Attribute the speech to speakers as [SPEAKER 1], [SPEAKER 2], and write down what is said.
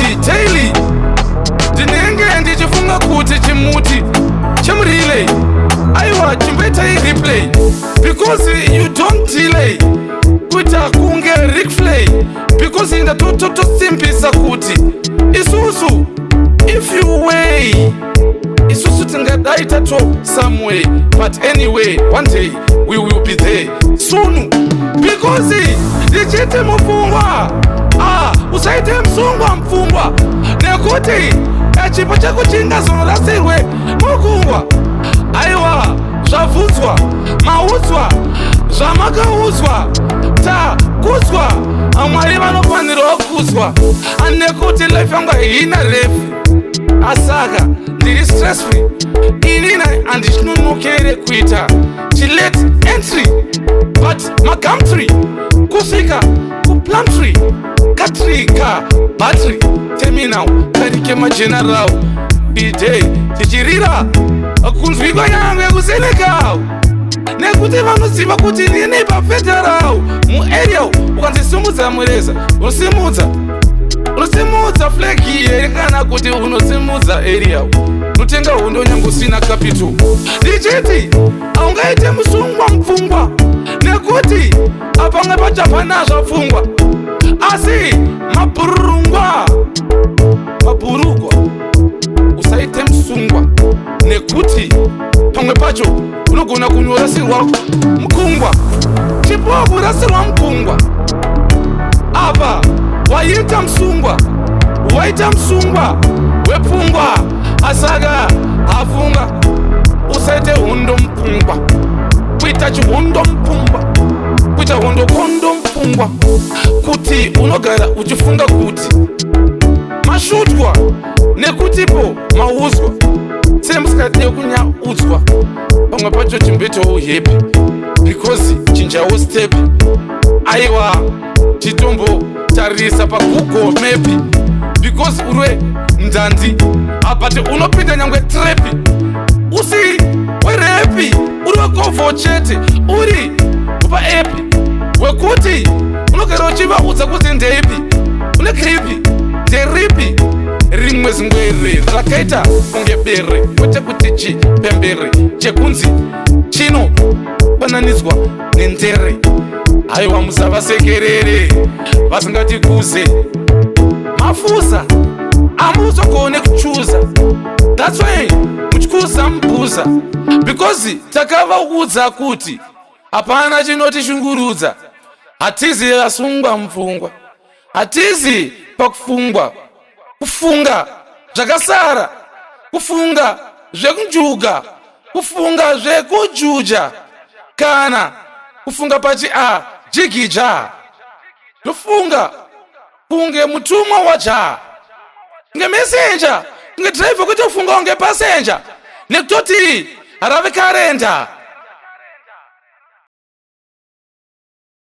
[SPEAKER 1] Kuti daily ndinenge ndichifunga kuti chimuti chemurelay, aiwa, chimboitai replay, because you don't delay kuita kunge Ric Flair, because ndatototosimbisa kuti isusu, if you way, isusu tingadai tato somewhere, but anyway, one day we will be there soon, because ndichiti mupfungwa, ah, usaite musungwa mupfungwa, nekuti chipo chako chingazonorasirwe mugungwa. Aiwa, zvabvunzwa, maudzwa zvamakaudzwa, takudzwa. Mwari vanofanirwa kukudzwa, nekuti life yangu haina refu, asaka ndiri stress free. Inina handichinonokere kuita chilate entry, but maGumtree kusvika kuPlumtree, katrika battery terminal kari kemageneral bj, tichirira kunzwikwa nyangwe kuSenegal, nekuti vanoziva kuti ndini pafederal muarea. Ukanzisimudza mureza, unosimudza, unosimudza flag here, kana kuti unosimudza area? Unotenga hondo nyange usina capital. Ndichiti haungaite musungwa mupfungwa, nekuti apamwe pacho hapana zvapfungwa, asi mabhurungwa, mabhurugwa. Usaite musungwa, nekuti pamwe pacho unogona kunyorasirwa mukungwa, chipo kurasirwa mukungwa. Apa waita musungwa, waita musungwa wepfungwa, asaka hafunga. Usaite hondo mupfungwa, kuita chihondo mupfungwa, kuita hondo kondo mupfungwa, kuti unogara uchifunga kuti mashutwa, nekutipo mauzwa semusikade kunyaudzwa. Pamwe pacho chimboitawo happy, because chinjawo step. Aiwa, chitombotarisa paGoogle Map, because uriwe nzanzi abati unopinda nyangwe trap, usiri werap, uri wekovho chete, uri paapp wekuti unogara uchivaudza kuti ndeipi une creepy, nderipi rimwe zingwere rakaita kunge bere, kwete kuti chipembere chekunzi chinofananidzwa nendere. Aiwa, musavasekerere vasingatikuze mafuza, amuzogone kuchuza. That's why muchikuza mubhuza, because takavaudza kuti hapana chinotishungurudza. Hatizi vasungwa mupfungwa, hatizi pakufungwa, kufunga zvakasara, kufunga zvekunjuga, kufunga zvekujuja, kana kufunga pachi a jigija. Ndofunga kunge mutumwa waja, kunge messenger, kunge driver, kwete kufunga kunge passenger, nekutoti harave karenda.